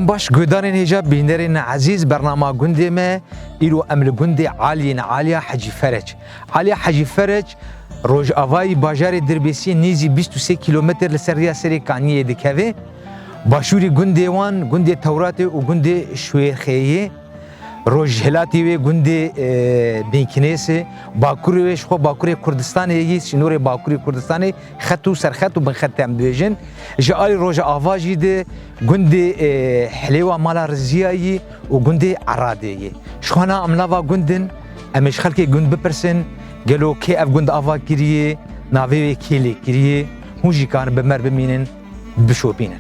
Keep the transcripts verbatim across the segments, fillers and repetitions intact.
Baş guhdarên hêja bînerên ezîz, bernama gundê me, îro em li gundê Aliyê ne, Aliya Hecî Ferec. Aliya Hecî Ferec, rojavayî bajarê Dirbêsiyê nêzî bîst û sê kîlometr li ser rêya Serê Kaniyê dikeve. Başûrî gundê wan, gundê Tewratê û gundê Şwêrxeyê. Rojhilatê wê gundê, e, Bênkinês e. Bakurê wê ji xwe Bakurê Kurdistanê yê, sînorê Bakurê Kurdistanê, xet û serxet û binxet em dibêjin. Ji alî rojava jî di gundê, e, Hilêwa Mala Riziyayî û gundê Eradê yê. Ji xwe niha em nava gund in, em ê ji xelkê gund bipirsin, gelo kê ev gund ava kiriye, navê wê kê lê kiriye, hûn jî karin bi me re bimînin, bişopînin.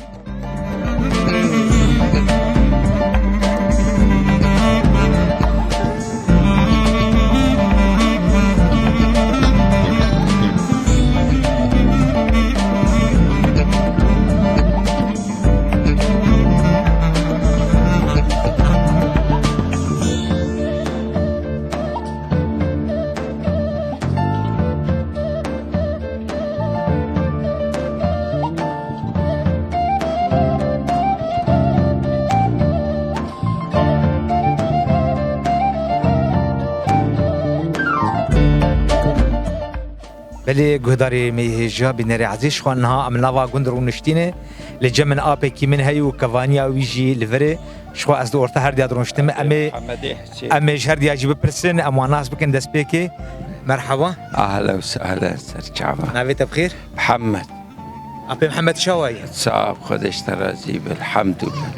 Belê guhdarê me yê hêja, bînerê ezîz, ji xwe niha em nava gund rûniştîne. Li cem min apekî min heye û kevaniya wî jî li vir e. Ji xwe ez di orta her diya dirûniştim. Em ê, Hemedê Hesê. Em ê ji her diya jî bipirsin, em wan nas bikin destpêkê. Merhaba. Ahla û sahla, ser çava. Navê te bi xêr? Mihemed. Apê Mihemed, çawa yî? Sax, Xwedê ji te razî be, elhamdulillah.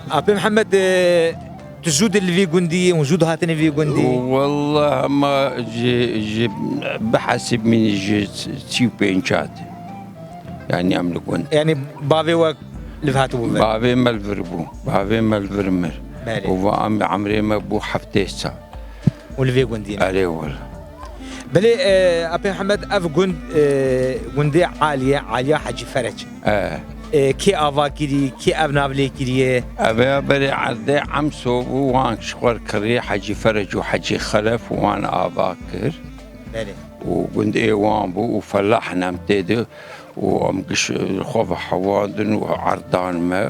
Apê Mihemed, e, tu zû di li vî gundî yî, hûn zû dihatine vî gundî? Wallah, hema ji, ji bihesibînî ji sî û pênc hat. Yanî em li gund. Yanî bavê we li vir hatibû vir? Bavê me li vir bû. Bavê me li vir mir. Belê. Û va em emrê me bû heftê sal. Û li vê gundî ne? Erê wele. Belê, e, Apê Mihemed, ev gund, e, gundê Aliyê, Aliya Hecî Ferec. E. E, kê ava kirî, kê ev nav lê kiriye? Ev ya berê erdê Emso bû, wan ji xwe kirî Hecî Ferec û Hecî Xelef wan ava kir. Belê. Û gundê wan bû û felah nem tê de. Û em giş li xwe ve hewandin û erdan me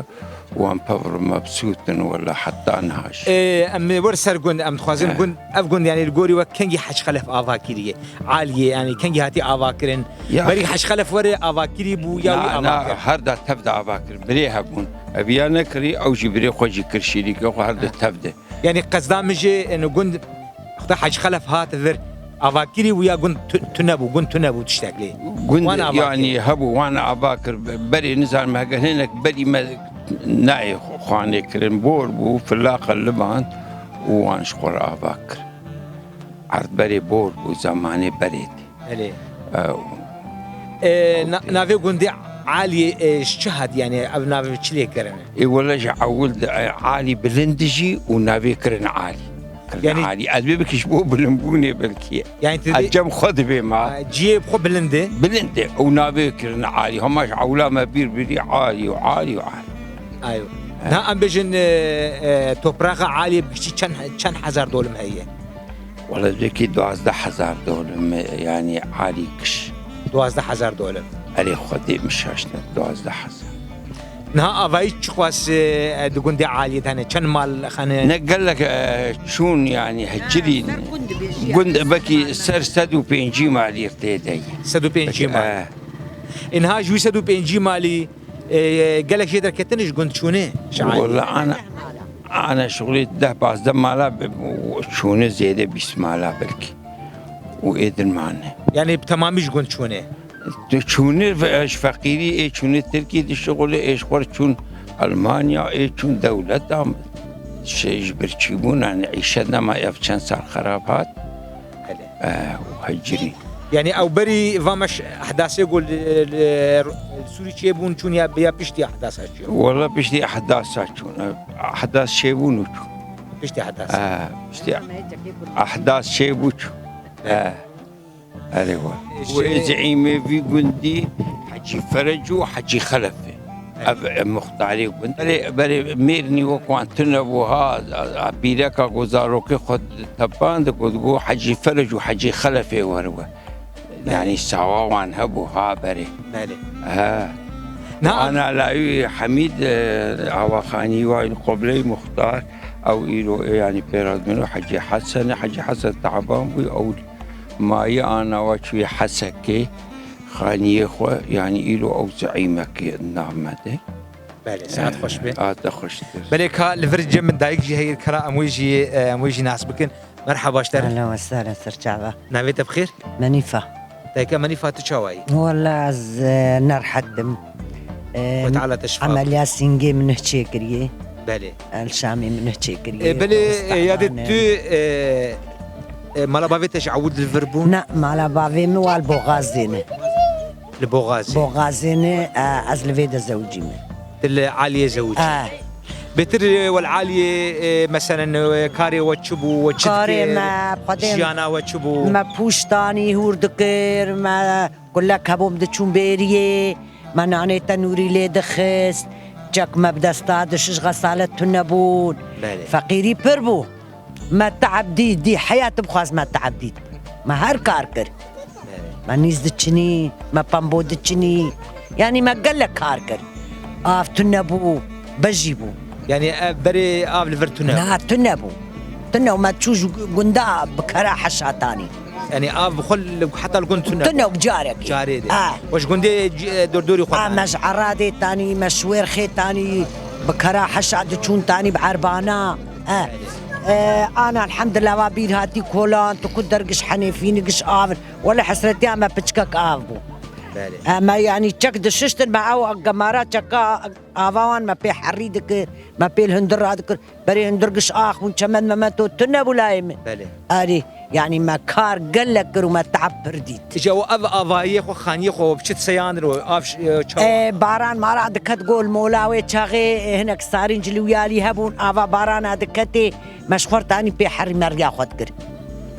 û em pevr mebsût in wele heta niha jî. Ê, em ê wer ser gund, em dixwazin Eh. gund, ev gund, yanî li gorî we kengî Hec Xelef ava kiriye? Aliyê, yanî kengî hatî ava kirin? Ya. Berî Hec Xelef were ava kirî bû ya wî Na, ava na, kir? Her da tev de ava kir. Birê hebûn. Ev ya nekirî, ew jî birê xwe jî kir şîrîkê xwe her da Eh. tev de. Yanî qezda min jî, êno gund, xweda Hecî Xelef hat vir, avakirî û ya gund tu-, tune bû, gund tune bû tiştek lê. Gund, Wan ava yanî, kir. Hebû, wan ava kir, berê nizanim heger hinek berî me nayê xanê kirin, bor bû, filaqa liband û wan ji xwe re ava kir. Erd berê bor bû, zemanê berê de. Belê. Ew. E, na-, navê gundê Aliyê, e, ji çi hat, yanî ev navê çi lê kirine? Ê wele ji ewil de, e, Alî Bilind jî û navê kirin Alî. Kirin Yanî Alî. Ez bê bikî ji bo bilindbûnê belkî. Yanî tu Ez dê cem xwe dibê ma. Ha, ciyê bi xwe bilind e. Bilind e û navê kirin Alî. Hema ji ewla me bîr birî Alî û Alî û Alî. Ayo. He. Na em bêjin, e, e, topraxa Aliyê bi giştî çend, çend hezar dolim heye? Wele zêkî duwazdeh hezar dolim, yanî alî giş. Duwazdeh hezar dolim. Erê Xwedê min şaşt, duwazdeh hezar. Niha avayî çiqas, e, di gundê Aliyê de hene? Çend mal hene? Ne gelek, e, çûn, yanî hecirîn. Gund belkî ser sed û pêncî malî tê de ye. Sed û pêncî mal. E. Ê niha ji wî sed û pêncî malî E, gelek jê derketin ji gund çûnê, ji Aliyê. Wala ana, ana şixulê deh pazdeh mala bi, çûnê zêde bîst mala belkî. Û ê din mane. Yanî bi temamî ji gund çûnê? Tu çûnê ve, ji feqîrî ê çûnê Tirkî dişixulê, ê ji xwe çûn Elmanya, ê çûn dewleta, şey ji birçîbûna, yanî îşe nema ev çend sal xerab hat. Belê. Eh, û hecirî. Yanî ew berî va me ş-, ehdasê ku li, li, li Sûrî çêbûn çûn ya, ya piştî ehdasa çûn? Wala piştî ehdasa çûn. Ehdas çêbûn û çûn. Piştî ehdasa. Eh, piştî ehdas çêbû çûn. Eh, erê wa. Û ê zeîmê vî gundî Hecî Ferec û Hecî Xelef e. Ev, e, muxtarê gund. Berê, berê mêrnî wek wan tune bû ha, a, a, pîreka ku zarokê xwe tepand, ku dibû Hecî Ferec û Hecî Xelefê were we. Belê. Yanî sawa wan hebû ha berê. Belê. He. Na Ana Lawî Hemîd, e, avaxanî wa in Qobley Muxtar, ew îro, e, yanî pêra min û Hecî Hesen, Hecî Hesen taban bû, ew mayî ana wa çûyê Hesekê, xaniyê xwe, yanî îro ew zeîmekê navmedê. Belê, saet xweş be. Ate xweştir. Belê ka li vir cem min dayik jî heyir kara em wê jî, e, em wê jî nas bikin. Merhaba ji te re. Ehlen ve sehlen, ser çava. Navê te bi xêr? Menîfa. Dayika Menîfa, tu çawa yî? Walla ez, e, nerhet im. E, Xwe Teala te şifa bide. Emeliya sîngê min hih çêkiriye. Belê. El Şamê min hih çêkiriye. E, belê, e, yadê tu, e, e, mala bavê te ji ewil li vir bû? Na, mala bavê min wa li Boxazê ne. Li Boxazê. Boxazê ne, e, ez li vê de zewicî me. Tu li Aliyê zewicî. E. Bêtir, e, wel Aliyê, e, meselen, e, karê we çi bû, we çi dikir? Karê me, xwedê jiyana we çi bû? Me pûş tanî hûr dikir, me kulek hebû, em diçûn bêriyê, me nanê tenûrî lê dixist, çek me bi desta dişiş, xesalet tune bûn. Belê. Feqîrî pir bû. Me teeb dît, dî heyat bixwaz me teeb dît. Me her kar kir. Me nîz diçinî, me pembo diçinî. Yanî me gelek kar kir. Av tune bû, bejî bû. Yanî ev berê av li vir tune bû? Na, tune bû. Tune û me çû ji gunda bi kera heşa tanî. Yanî av bi xwe li, heta li gund tune bû? Tune û carekê. Carê de. Ha. We ji gundê c-, dordorî xwe tanî? Ha, me ji Eradê tanî, me ji Wêrxê tanî, bi kera heşa diçûn tanî bi erbana. E, e, ana elhamdulillah va bîr hatî kolan, tu ku der giş henêfîn, giş av in. Wele hesretiya me piçkek av bû. Belê. E, me yanî çek dişiştin, me ew gemara çeka ava wan me pê herî dikir, me pê li hundir radikir. Berê hundir giş ax bûn, çemen memen to tune bû layê min. Belê. Erê, yanî me kar gelek kir û me teeb pir dît. Îca û ev avayiyê xwe, xaniyê xwe bi çi seyandir û av ş-, e, çawa? E, baran mara diket gol mola wê çaxê, e, hinek sarînc li wiyalî hebûn, ava barana diketê, me ji xwe tanî pê herî meriya xwe dikir.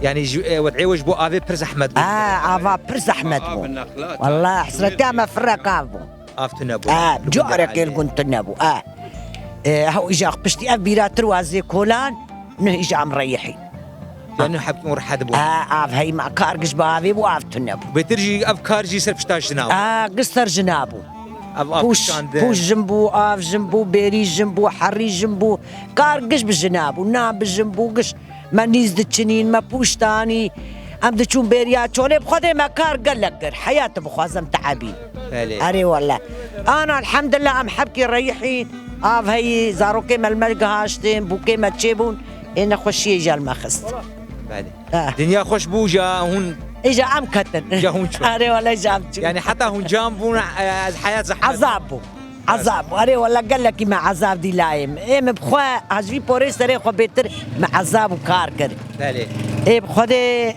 Yanî ji, e, wed'ê we ji bo avê pir zehmet bû? Ha, ava pir zehmet bû. Walla hesretiya me firek av bû. Av tune bû. Ha, carekê li gund tune bû. Ha. E, hew îja piştî ev bîra tir wazê kolan, nuh îja em reyihî. Ya nuh hepkî û rehet bû. Ha, av heyma kar giş bi avê bû, av tune bû. Bêtir jî ev kar jî ser pişta jina bû. Ha, giş ser jina bû. Ev av Pûş, kişandin. Pûş jin bû, av jin bû, bêrî jin bû, herî jin bû. Kar giş bi jina bû, nan bi jin bû, giş. Me nîz diçinîn, me pûş tanî. Em diçûn bêriya çolê, bi Xwedê me kar gelek kir. Heyat bixwazim teebîn. Belê. Erê wele. Ana elhamdulillah em hebkî reyihîn. Av heyî, zarokê me li me gihaştin, bûkê me çêbûn. Ê nexweşiyê jî li me xist. Belê. Eh. Dinya xweş bû, ja hûn Îja em ketin. Ja hûn çûn. Erê wele, îja em çûn. Yani heta hûn cam bûn, e, ez heyat zehmet. Ezab bû. Ezab, erê wele gelekî me ezab dî layê min. Ê min bi xwe, ez vî porê serê xwe bêtir me ezab û kar kir. Belê. Ê bi Xwedê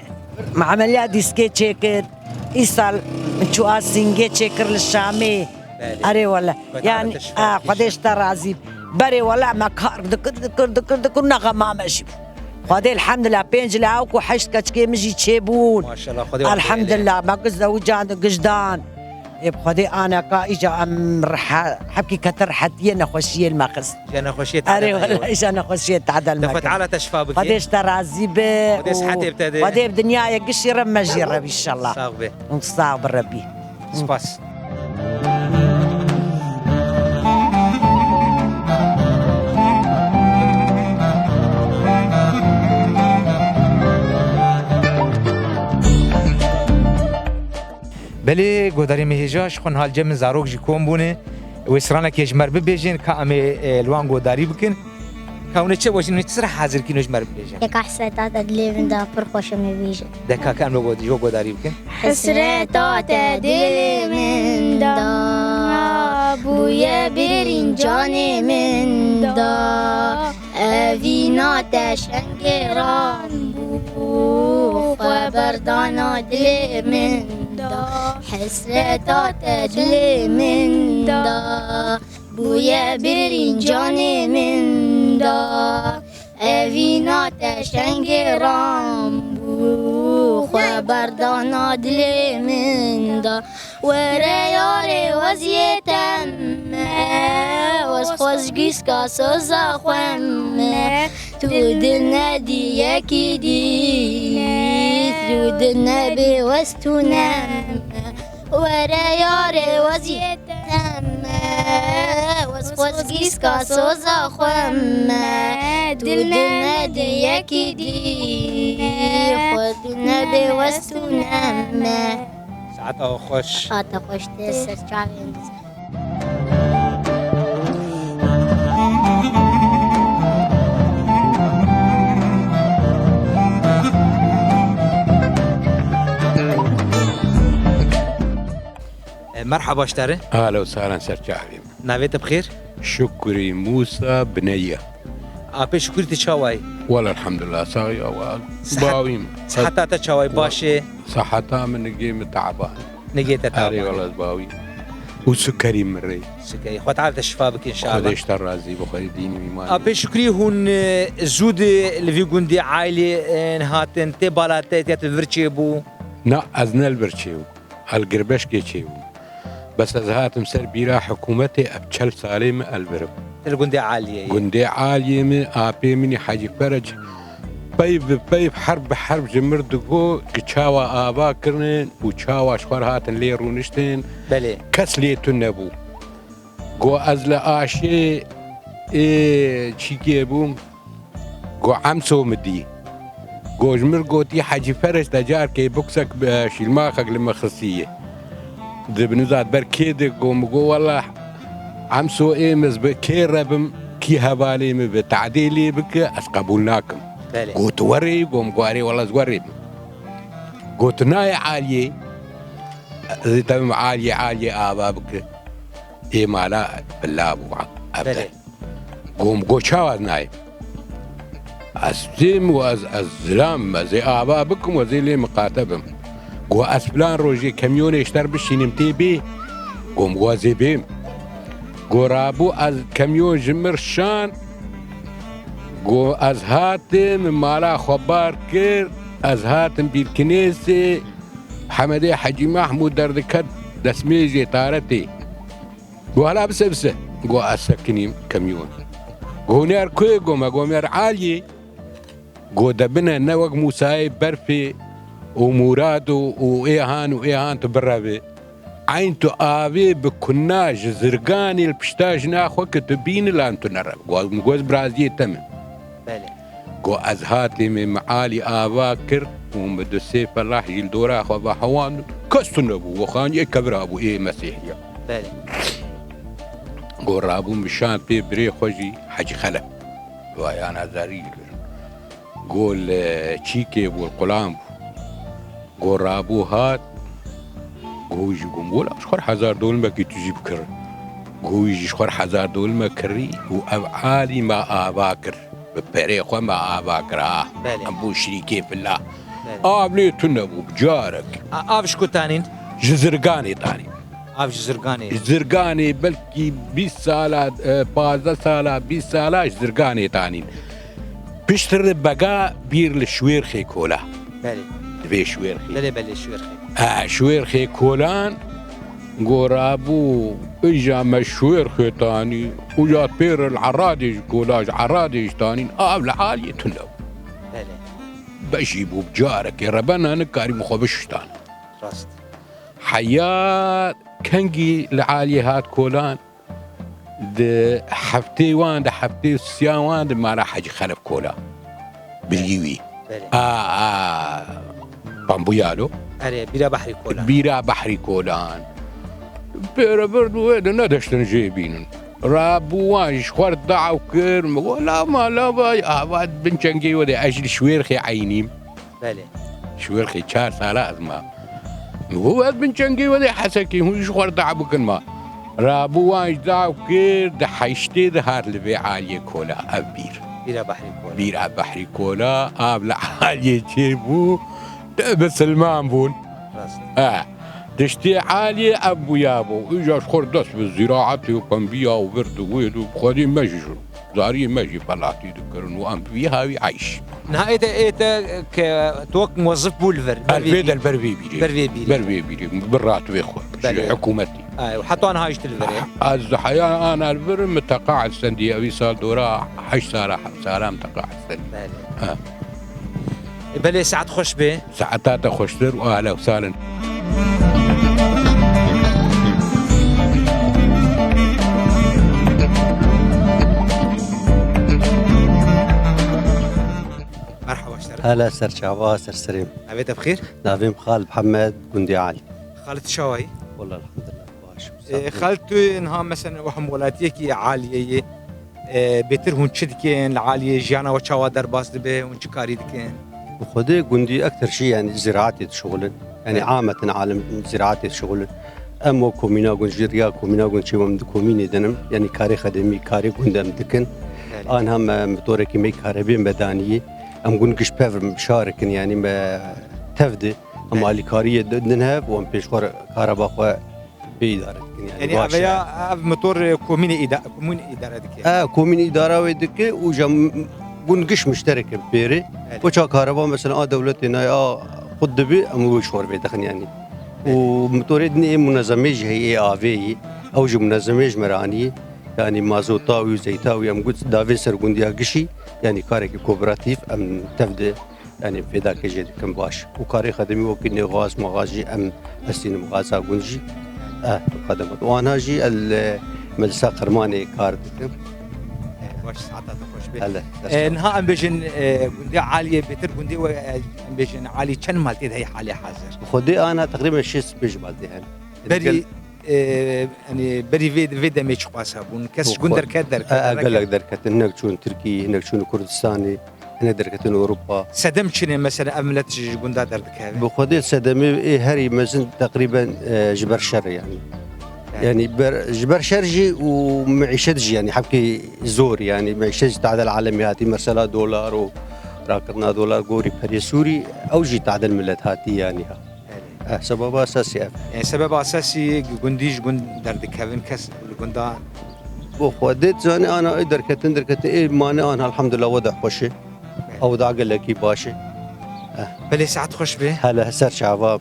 me emeliya dîskê çêkir. Îsal min çû a sîngê çêkir li Şamê. Belê. Erê wele. Xwedê Yani, te şifa a, bikî Xwedê inşallah. Ji te razî. Berê wele me kar dikir, dikir, dikir, dikir, nexema me jî bû. Xwedê elhamdulillah, pênc lawik û heşt keçikê min jî çêbûn. Maşallah, Xwedê wan Elhamdulillah, me giş zewicand, giş dan. Ê bi Xwedê aneka îca em reha-, hepkî kete rehetiyê nexweşiyê li me xist. Îja nexweşiyê Erê tadel wele, îja nexweşiyê tadel me kir. Xwedê Teala te şifa bike. Xwedê ji te razî be. Xwedê û sihetê bi te de. Xwedê bi dinyayê gişî re me jî re be inşallah. Sax be. Hûn sax bi Rebî. Spas. Belê, godarê me hêja, ji xwe niha li cem min zarok jî kom bûne. Wê stranekê ji me re bibêjin, ka em ê, e, li wan godarî bikin. Ka hûn ê çi, hûn ê çi sira hazir kîn û ji me re bibêjin? Yeka hesreta te dilê min da, pir xweş e me bêjin. De ka, ka em li go-, ji we godarî bikin. Hesreta te dilê min da, bûye bêrîn canê min da. Evîna te şengê ran bû, xwe berdana dilê min da. Hesreta te dilê min da, bûye bêrîn canê min da. Evîna te şengê ran bû, xwe berdana dilê min da. Were yarê weziyê te me, wez xwe ji gîska soza xwe me. Tu di nedî yekî dî, tu di nebê wez tu ne me. Were yarê weziyê te me, Wes xwezgîska soza xwe me, tu dil nedi yekî dî, xwe tu nebê wes tu ne me. Saeta xweş. Saeta xweş tê ser çavên dizî. E, merhaba ji te re. Ahla û sahlan ser çavê min. Navê te bi xêr? Şukrî Mûsa Bineyî. Apê Şukrî, tu çawa yî? Wele elhamdulillah, sax ya, wa Sihet-, bawî me. Siheta te çawa yî? Baş e? Siheta min nigê min teban. Nigê te teban. Erê, wele ez bawî me. Û sukerî min rê. Sukerî. Xwe Teala te şifa bike înşallah. Xwedê ji te razî be, Xwedê dîn û îman. Apê Şukrî, hûn, e, zû de li vî gundê ailê, e, hatin, tê bala te, tê tu vir çêbû? Na, ez ne li vir çêbûm. Ez li Girbeşkê çêbûm. Bes ez hatim ser bîra hikûmetê, ev çel salê min ez li vir im. Li gundê Aliyê yî. Gundê Aliyê min, apê min î Hecî Ferec pey bi pey, herb bi herb ji mir digot, ki çawa ava kirin û çawa ji xwe re hatin lê rûniştin. Belê. Kes lê tune bû. Got, ez li aşê ê çîkê bûm. Got, Emso min dî. Got, ji min gotî, Hecî Fereş te carkê buksek, e, şîlmaxek li min xistiye. Di binizat ber kê de, got, min got, wele Emso ê min, ez bi kê re bim, kî hevalê min bi, tadê lê bike, ez qebûl nakim. Belê. Got, tu werê? Got, min got, erê, wele ez werê bim. Got, tu nayê Aliyê? Ez ê te bim Aliyê, Aliyê ava bike. Ê mala bila bû, ev de. Belê. Got, min got, çawa ez nayêm? Ez têm û ez, ez zilam, ez ê ava bikim û ez ê lê miqate bim. Got, ez filan rojê kemyonê ji te re bişînim, tê bê? Got, min got, ez ê bêm. Got, rabû ez kemyon ji mir şand. Got, ez hatim, min mala xwe bar kir, ez hatim Bîrkinêsê, Hemedê Hecî Mahmûd derdiket destmêjê taretê. Got, hela bise, bise. Got, ez sekinîm kemyon. Got, hûn ê her ku yê? Got, me got, me ê her Aliyê. Got, de bine, ne wek Mûsayê berfê û Mûrad û, û ê han û ê han tu bireve. Eyn tu avê bi kuna ji zirganê li pişta jina xwe ki tu bînî lan tu nereve. Got, min got, ez biraziyê te me. Belê. Got, ez hatî min Alî ava kir û min du sê felah jî li dora xwe ve hewand, kes tune bû, we xaniyê kevira bû, ê Mesîhiya. Belê. Got, rabû min şand pê birê xwe jî Hecî Xelef. Vayana zerî li vir. Got, li çîkê bû, li qulan bû. Got, rabû hat. Got, wî jî got, wela ji xwe re hezar dolimekî tu jî bikir. Got, wî jî ji xwe re hezar dolimek kirî û ev Alî me ava kir. Bi perê xwe me ava kir, ha. Belê. Em bû şirîkê fila. Belê. Av lê tune bû, bi carek. A, av ji ku tanîn? Ji zirganê tanîn. Av ji zirganê. Zirganê belkî bîst sala, e, pazdeh sala, bîst sala ji zirganê tanîn. Piştre bega bîr li Şwêrxê kola. Belê. Divê Şwêrxê. Belê, belê, Şwêrxê. E, Şwêrxê kolan, got, rabû, îja me Şwêrxê tanî, û ya pêr li Eradê ji kola, ji Eradê ji tanîn, av li Aliyê tune bû. Belê. Beşî bû, bi carekê rebena nikarî min xwe bişuştan. Rast. Heya kengî li Aliyê hat kolan, di heftê wan, di heftê siya wan di mala Hecî Xelef kola. Bilî wî. Belê. A, a, Pambuyalo. Erê, bîra Behrî Kolan. Bîra Behrî Kolan. Pêre bird û wê de nedeştin jê bînin. Rabû wan ji xwe re daw kir, min got, la ma, la vay, ava bin çengê we de, ez jî li Şwêrxê eynîm. Belê. Şwêrxê çar sala ez ma. Min got, ez bin çengê we de Hesekê, hûn ji xwe re daw bikin ma. Rabû wan ji daw kir, di heştê de hat li vê Aliyê kola, ev bîr. Bîra Behrî Kola. Bîra Behrî Kola, av li Aliyê çêbû, te bisilman bûn. Rast. He. Diştê Aliyê ev bûya bû. Îja ji xwe re dest bi zîraetê û pembiya û vird û wêl û xwedî me jî ji zariyê me jî felatî dikirin û em bi vî hawî eyş. Niha ê te, ê te ke tu wek muwezif bû li vir, ber vê bîrê. Li vê der ber vê bîrê. Ber vê bîrê. Ber vê bîrê. Bi ratibê xwe. Belê. Ji hikûmetî. Ay, û heta niha jî tu li vir î? Ez heya ana li vir im, min teqaet stendî, ev îsal dora heşt sala, heft sala min teqaet stendî. Belê. Ha. E, belê, saet xweş be. Saeta te xweştir û ahla û sahlan. Hele ser çava, ser serê min. Navê te bi xêr? Navê min Xalid Mihemed, gundê Alî. Xalid, tu çawa yî? Wela elhamdulillah, baş im. Ee, Xalid, tu niha mesela wek welatiyekî Aliyê yî, ee, bêtir hûn çi dikin? Li Aliyê jiyana we çawa derbas dibe? Hûn çi karî dikin? Bi xwedê gundî ekter jî, yanî ziraetê dişixulin. Yanî Evet. ameten alem ziraetê dişixulin. Em wek komîna gund, ji riya komîna gund çêbûm, em di komînê de ne, yanî karê xedemî, karê gund em dikin. Evet. Anha me mitorekî me karebê me daniyê. Em gund giş pev şarikin, yanî me tev de. Em Evet. alîkariyê di-, din hev û em pêşxwe kareba xwe pê îdare dikin, yanî Yanî baş ev e. ya, ev motor, e, komînê îda-, komîn îdare dike. E, komîn îdara wê dike û ja m-, gund giş muşterek in pêrê. Evet. Koça kareba mesela a dewletê nayê, a xud dibi, em wê ji xwe vê dixin yanî. Û Evet. motorê din ê munezemê jî heye, ê avê yî. Ew ji munezemê ji me re anî. Yanî mazota wî, zeyta wî, em got davên ser gundiya gişî. Yanî karekî kooperatîf, em tev de Yanî fêdakê jê dikin baş. Û karê xedemî wekî nê xaz, maxaz jî em hestînim xaza gund jî. Eh, xedemat. Û anha jî el, e, me li ser qirmanê kar dikim. Eh, baş, saeta te xweş be. Hele, Eh, dest niha em bêjin, eh, gundê Aliyê bêtir gundê we, eh, em bêjin Alî çend mal tê de heye halê hazir? Xwedê ana teqrîben şêst pênc mal tê hene. Berî, Gel- eh, yanî berî vê, vê demê çiqas hebûn? Kes ji gund Xwe- derket, derket, E, e, derket. Gelek derketin. Hinek çûn Tirkî, hinek çûn Kurdistanê. Hine derketin Ewropa. Sedem çi ne mesela ev millet ji gunda derdikeve? Bi xwedê sedemê ê herî mezin teqrîben, e, ji ber şer e yanî. Evet. Yanî ber, ji ber şer jî û meîşet jî yanî hebkê zor yanî meîşet jî tadel alemî hatî mesela dolar û rakirina dolar gorî perê Sûrî ew jî tadel millet hatî yanî ha. Evet. Eh, sebeba esasî ev. Yani sebeba esasî gundî ji gund derdikevin kes li gunda Bo xwe dê zanî ana ê derketin derketin ê mane an elhamdulillah weda xweş e. Ew da gelekî baş e. Belê saet xweş be. Hele ser çava.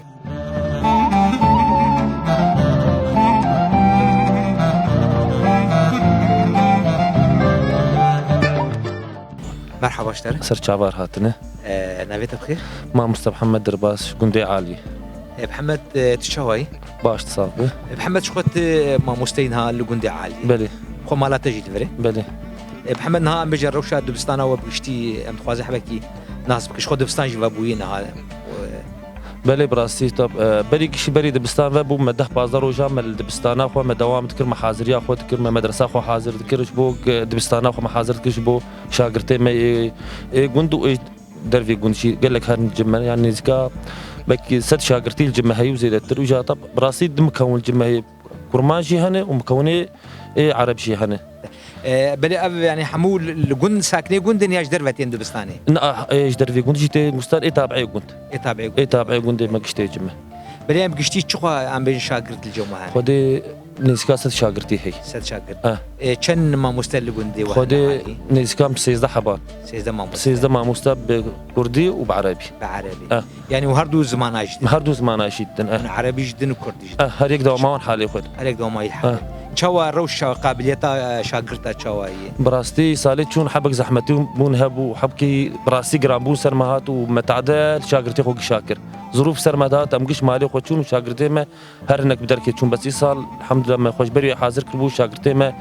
Merhaba ji te re. Ser çava re hatine. E, navê te bi xêr? Mamoste Mihemed Dirbas, gundê Alî. E, Mihemed, e, tu çawa yî? Baş, tu sax be. E, Mihemed, ji xwe tu mamosteyî niha li gundê Alî. Belê. Xwe mala te jî li vir e? Belê. E, Mihemed, niha em bêjin rewşa dibistana we bi giştî em dixwazin hebekî nas bikin. Ji xwe dibistan jî vebûyî niha. E, Belê, bi rastî, tab-, e, berî gişî berî dibistan vebû, me deh pazdeh roja me li dibistana xwe me dewam dikir, me haziriya xwe dikir, me medresa xwe hazir dikir, ji bo, e, dibistana xwe me hazir dikir, ji bo şagirtê me ê, ê gund û ê dervê gund jî gelek herin cime, yani nêzîka belkî sed şagirtî li cime heye û zêdetir. Û jî heta bi rastî du mikewin li cime heye. Kurmanc jî hene û mikewinê ê Ereb jî hene. E, belê ev yani hemû li, li gund, sakinê gund in ya ji derve tên dibistanê? Na, ê ji dervê gund jî tê dibistan, ê tabiê gund. Ê tabiê gund. Ê tabiê gundê me giştê cime. Belê em giştî çiqas em bêjin şagirt li cem we hene? Xwedê nêzîka sed şagirtî heye. Sed şagirt. Ha. E, çend mamoste li gundê we Xwedê hene alî? Nêzîka em sêzdeh heban. Sêzdeh mamoste. Sêzdeh mamoste bi kurdî û bi erebî. Bi erebî. Ha. Yani û her du zimana jî din? Her du zimana jî din, eh. Yani erebî jî din û kurdî jî din. Eh, her yek dewama wan halê xwe. Her yek dewama yî halê. Eh. Çawa rewşa qabiliyeta, e, şagirta çawa yî? Bi rastî salê çûn hebek zehmetî bûn hebû, hebkî bi rastî giranbûn ser me hat û me tadel şagirtê xwe gişa kir. Zirûf ser me dihat, em giş malê xwe çûn û şagirtê me her hinek bi derkê çûn. Bes îsal, elhamdulillah, me xweşberî hazir kiribû, şagirtê me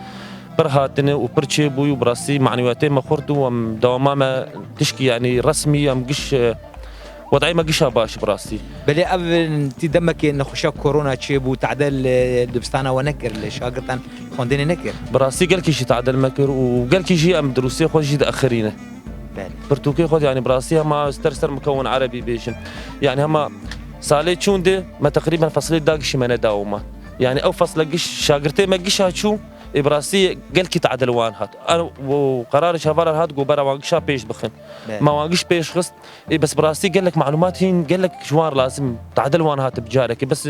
pir hatine û pir çêbûyî û bi rastî manewiyatê me xurt û em dewama me tişkî, yanî resmî, em giş, e, wedayê me gişa baş bi rastî. Belê ev tî demekê nexweşa korona çêbû, tadel, e, dibistana we nekir, li şagirtan xwendinê nekir? Bi rastî gelkî jî tadel me kir û gelkî jî em dirûsê xwe jî diexirîne. Belê. Pirtûkê xwe, yanî bi rastî hema ser ser mikewin erebî bêjin. Yanî hema salê çûn de me teqrîben feslê da gişî me nedawoma. Yanî ew fesle giş, şagirtê me gişa çû, ê bi rastî gelkî tadil wan hat. Ew qerar ji hevalan hat, got bera wan gişa pêş bixin. Belê. Me wan giş pêş xist. Ê bes bi rastî gelek malûmat hîn, gelek ji wan lazim tadil wan hat bi carekê. Bes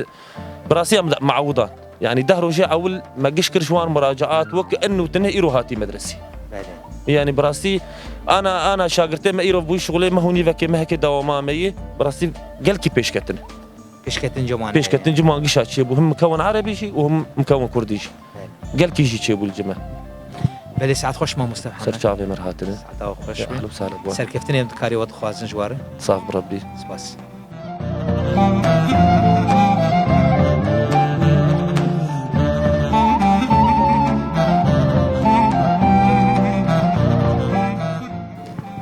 Bi rastî em de meewdan. Yanî deh rojê ewil me giş kir ji wan muracaat wek in û tine îro hatî medresî. Belê. Yanî bi rastî ana, ana şagirtê me îro bûyî şixulê me hûnî vekê me heke dewama me yê. Bi rastî gelkî pêşketin. Pêşketin ciwan. Pêşketin ciwan gişa çêbû. Him mikewin erebî jî û him mikewin kurdî jî. Belê. Gelkî jî çêbû li cime. Belê, saet xweş mamoste Mihemed. Ser çavê me re hatine. Saeta we xweş be. Ehlen û sehlen bi we. Serkeftinê em dikarî we dixwazin ji we re. Sax bi Rebbî. Spas.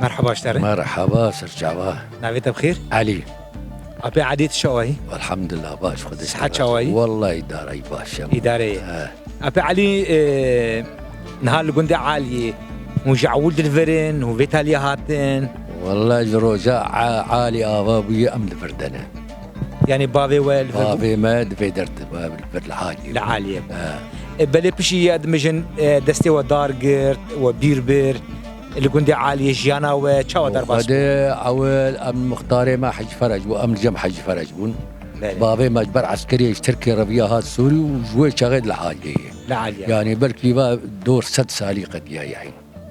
Merheba ji te re. Merheba, ser çava. Navê te bi xêr? Elî. Apê Elî, tu çawa yî? Elhamdulillah, baş, Xwedê Sihet çawa yî? Wallahî îdareyî baş e. Îdareyê. He. Apê Elî, e, niha li gundê Aliyê hûn ji ewil di vir in, hûn vê taliyê hatin? Wallahî ji roja A-, Alî ava bûye em li vir de ne. Yanî bavê we li vir bû? Bavê me di vê der di, li vir li Aliyê. Li Aliyê. He. E, belê piştî ye dimêjin, e, destê we dar girt, we bîr bir. Li gundê Aliyê jiyana we çawa derbas bû? Xwedê ewil em muxtarê me Hecî Ferec bû, em li cem Hecî Ferec bûn. Belê. Bavê me ji ber eskeriyê ji Tirkiyê reviya hat Sûrî û ji wê çaxê di li Aliyê ye. Li Aliyê. Yanî belkî va dor sed salî qediya ye.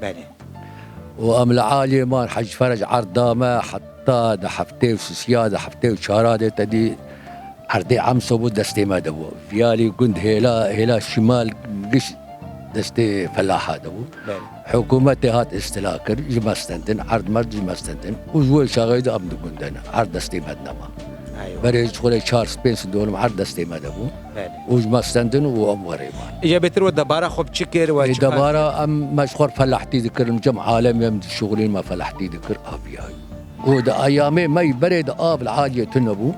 Belê. Û em li Aliyê man Hecî Ferec erd da me heta di heftê û sisiya, di heftê û çara de te dî Erdê Emso bû, destê me de bû. Viyalî gund hêla, hêla şimal giş destê felaha de bû. Belê. Hikûmetê hat îstila kir, ji me stendin, erd merd ji me stendin. Û ji wê çaxê de em di gund de ne, erd destê me de nema. Eywa. Berê ji xwe re çar pênc dolim erd destê me de bû. Belê. Û ji me stendin û em werê man. Îja bêtir we debara xwe bi çi kir, we çi kar kir? Ê, debara em, me ji xwe re felahtî dikirin, cem alemê em dişuxulîn, me felahtî dikir, aviya. Ku di eyamê me yî berê de av li Aliyê tune bû.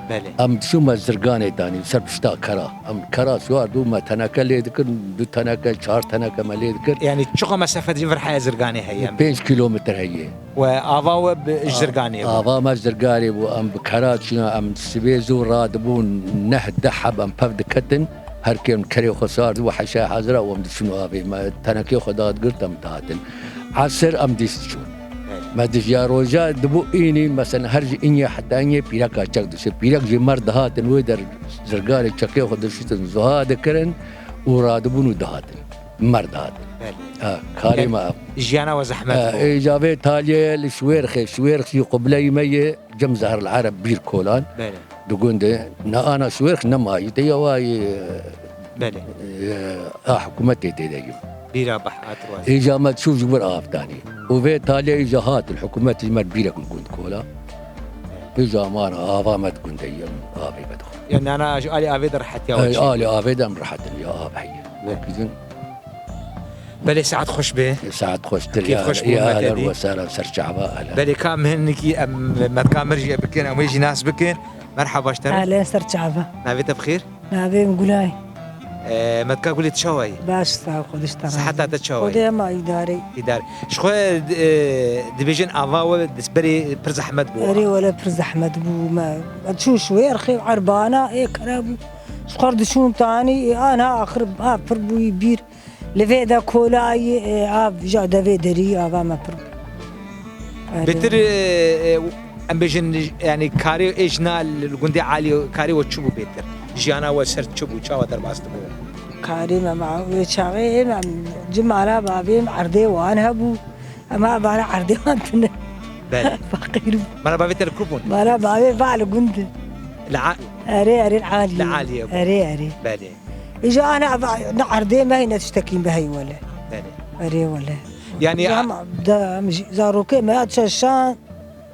Belê. Em diçûme Zirganê danî, ser pişta kera. Em kera siwar dû me teneke lê dikir, du teneke, çar teneke me lê dikir. Yanî çiqa mesafe ji vir heye Zirganê heye? Pênc kîlometre heye. We ava we bi, ji Zirganê bû? Ava me Zirganê bû, em bi kera çûne, em sibê zû radibûn, neh deh heb em pev diketin. Her kêm kerê xwe sar dibû, heşa hazira û em diçûn avê me. Tenekê xwe dadigirt em dihatin. Esir em dîs diçûn. Evet. Me dijiya roja dibû înî, mesela her ji îniyê heta îniyê pîreka çek dişe. Pîrek jî mer dihatin wê der Zirgarê çekê xwe dişitin, zuha dikirin û radibûn û dihatin. Mer dihatin. Evet. Ha, karê me ev. Jiyana we zehmet bû. Ha, ê, îja vê taliyê li Şwêrxê, Şwêrx jî qibleyê me ye, cem Zehril Ereb bîr kolan. Belê. Di gundê, ne ana Şwêrx ne mayî, te ya wayî, Belê. e, a hikûmetê tê de yim. Bîra bah, hat roz. Îja me çû ji wir av danî. Û vê taliyê îja hatin, hikûmet ji me bîrek li gund kola. Îja mara ava me di gundê yim, avê me dixwe. Ya nana ji alî avê de rehetiya we çi? Alî avê de em rehetin, ya av heye. Wekî din. Belê, saet xweş be. Saet xweştir. Kêf ya, xweş bû, ya me te dî. Ve sera ser çava, ala. Belê, ka min hinekî em metka mir jî bikin, em wê jî nas bikin. Merhaba ji te re. Alê ser çava. Navê te bi xêr? Navê min Gulay. Ee, metka Gulê, tu çawa yî? Baş, sağ ol, Xwedê ji te razî. Siheta te çawa yî? Xwedê hema îdarê. Îdare. Ji xwe, e, dibêjin ava we di berê pir zehmet bû. Erê wele pir zehmet bû. Me, me çû Şwêrxê erbana, ê kere bû. Ji xwe diçûn tanî, ê, ana axir, a, pir bûyî bîr. Li vê de kolayî, e, av ja devê derî, ava me pir bû. Erê. Bêtir, e, e, em bêjin, yanî karê ê jina li gundê Alî, karê we çi bû bêtir? Jiyana we ser çi bû? Çawa derbas dibû? Karê me, ma wê çaxê ê me, cimala bavê me erdê wan hebû. Ema vana erdê wan tune. Belê. Feqîr bû. Mala bavê te li ku bûn? Mala bavê va li gund. Li a- Erê, erê, li Aliyê. Li Aliyê bû. Erê, erê. Belê. Îja ana va, ne erdê me heye, ne tiştekî me heye wele. Belê. Erê wele. Yanî îja a- em da, em jî, zarokê me ya çeşan,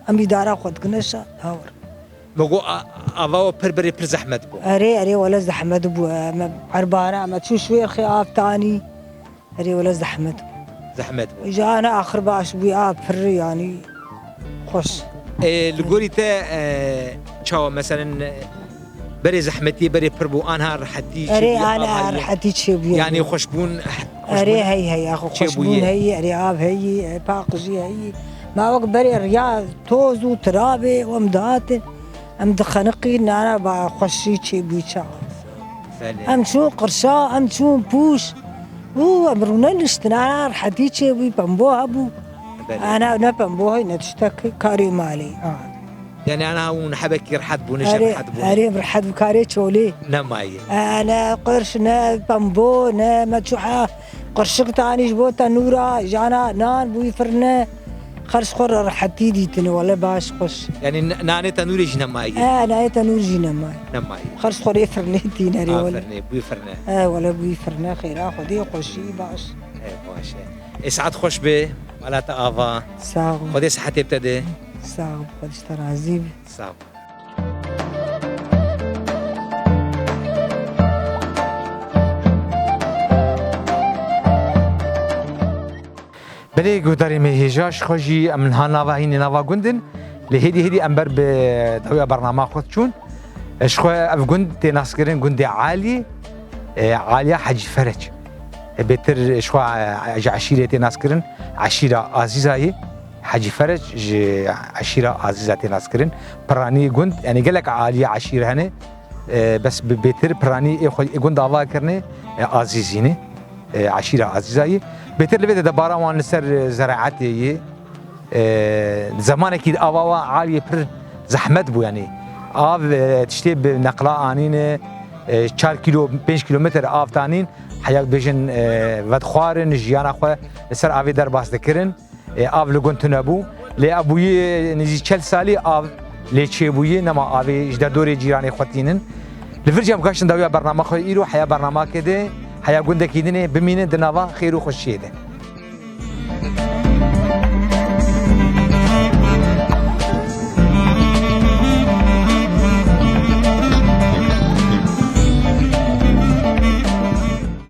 em îdara xwe dikine şa, hawr. Me got a-, ava we pir berê pir zehmet bû. Erê, erê, wele zehmet bû. Em erbara, em çû Şwêrxê av tanî. Erê, wele zehmet bû. Zehmet bû. Îja ana axir baş bû, a pir, yanî, xweş. E, li gorî te, e, çawa, meselen, e, berê zehmetiyê berê pir bû, anha rehetî çêbûye? Erê, ana rehetî çêbûye. Yanî xweşbûn, xweşbûn çêbûye. Erê, hey, hey, axo xweşbûn heyî, erê, av heyî, e, paqijî heyî. Ma wek berê riya toz û tirabê, em dihatin. Em dixeniqîn, nana ba xweşî çêbû çawa. Belê. Em çûn qirşa, em çûn pûş. Û em rûne niştin, ana rehetî çêbû, pembo hebû. Belê. Ana ne pembo hey, ne tiştek, karê malê. Ha. Yanî ana hûn hebekî rehet bûn, ne rehet bûn. Erê, erê, rehet bû karê çolê. Nemayî. E, ne qirş, ne pembo, ne me çû ha. Qirşik tanî ji bo tenûra, jana nan bûyî firne. Xerc xwe re rehetî dîtine, wele baş xweş. Yanî n-, nanê tenûrê jî nemayî? E, nanê tenûr jî nemayî. Nemayî. Xerc xwe rê firnê tîne rê wele. Firnê, bûyî firne. E, wele bûyî firne, xêra Xwedê, xweşî, baş. E, baş e. E, saet xweş be, mala te ava. Sağ ol. Xwedê sihetê bi te de. Sağ ol, Xwedê ji te razî be. Sağ ol. Belê, Guhdarê me hêja, ji xwe jî em niha nava hînê nava gund in. Lê hêdî hêdî em ber bi dawiya bernama xwe çûn. Ji xwe ev gund tê naskirin gundê Aliyê, e, Aliya Hecî Ferec. E, bêtir ji xwe, e, ji eşîrê tê naskirin, eşîra Azîzayê. Hecî Ferec ji eşîra Azîza tê naskirin. Piranî gund, yanî gelek aliye eşîr hene. E, bes bi bêtir piranî ê xwe ê gund ava kirine, e, Azîzî ne. E, eşîra Azîzayê. Bêtir li vê de debara wan li ser, e, zeraetê yê. E, zemanekî ava wa aliyê pir zehmet bû, yanî av, e, tiştê bi neqla anîne, e, çar kîlo, pênc kîlometre av tanîn, heya bêjin, e, vedxwarin, jiyana xwe li ser avê derbas dikirin. E, av li gund tune bû. Lê ev bûyî nêzî çel salî av lê çêbûyî, nema avê ji derdorê cîranê xwe tînin. Li vir jî em gaştin dawiya bernama xwe, îro heya bernamake de, heya gundekî dinê bimînin di nava xêr û xweşiyê de.